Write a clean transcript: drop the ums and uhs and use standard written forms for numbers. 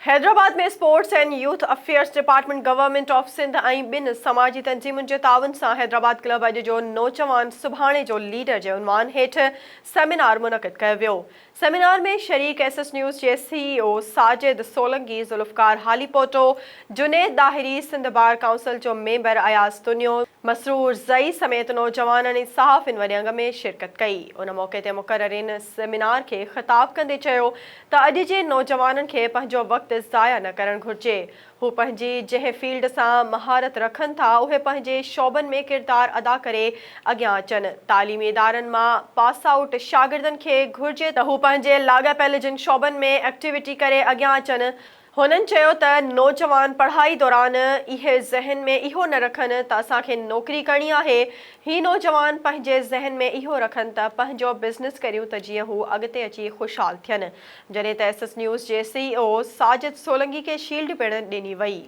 Hyderabad ۾ sports and youth affairs department government of Sindh ۽ ٻن سماجي تنظيمن جي تعاون سان حيدرآباد ڪلب اڄ جو نوجوان سڀاڻي جو ليڊر جي عنوان هيٺ سيمينار منعقد ڪيو ويو. سيمينار ۾ شريڪ ايس ايس نيوز جي C E O Sajid Solangi, Zulfiqar Halepoto, Junaid Dahri, Sindh bar council جو ميمبر اياز تنيو، مسرور زئي سميت نوجوانن ۽ صحافين وڏي انگ ۾ شرڪت ڪئي. ان موقعي تي مقررين سيمينار کي خطاب ڪندي چيو ته اڄ جي نوجوانن کي پنهنجو وقت ضايع نه ڪرڻ گهرجي. هو پنهنجي جنهن فيلڊ سان مهارت رکن ٿا اهي پنهنجي شعبن ۾ ڪردار ادا ڪري اڳيان اچن. تعليمي ادارن مان پاس آئوٽ شاگردن کي گهرجي ته هو پنهنجي لاڳاپيل جن شعبن ۾ ايڪٽيوٽي ڪري اڳيان اچن. هنن چيو ته نوجوان پڙهائي دوران اهي ذهن ۾ اهو نه رکن ته اسان کي نوڪري ڪرڻي آهي، هي نوجوان پنهنجي ذهن ۾ اهو رکن ته پنهنجو بزنس ڪريون ته جيئن هو اڳتي اچي خوشحال ٿين. جڏهن ته ايس ايس نيوز جي سي او ساجد سولنگي کي شيلڊ پڻ ڏني وئي.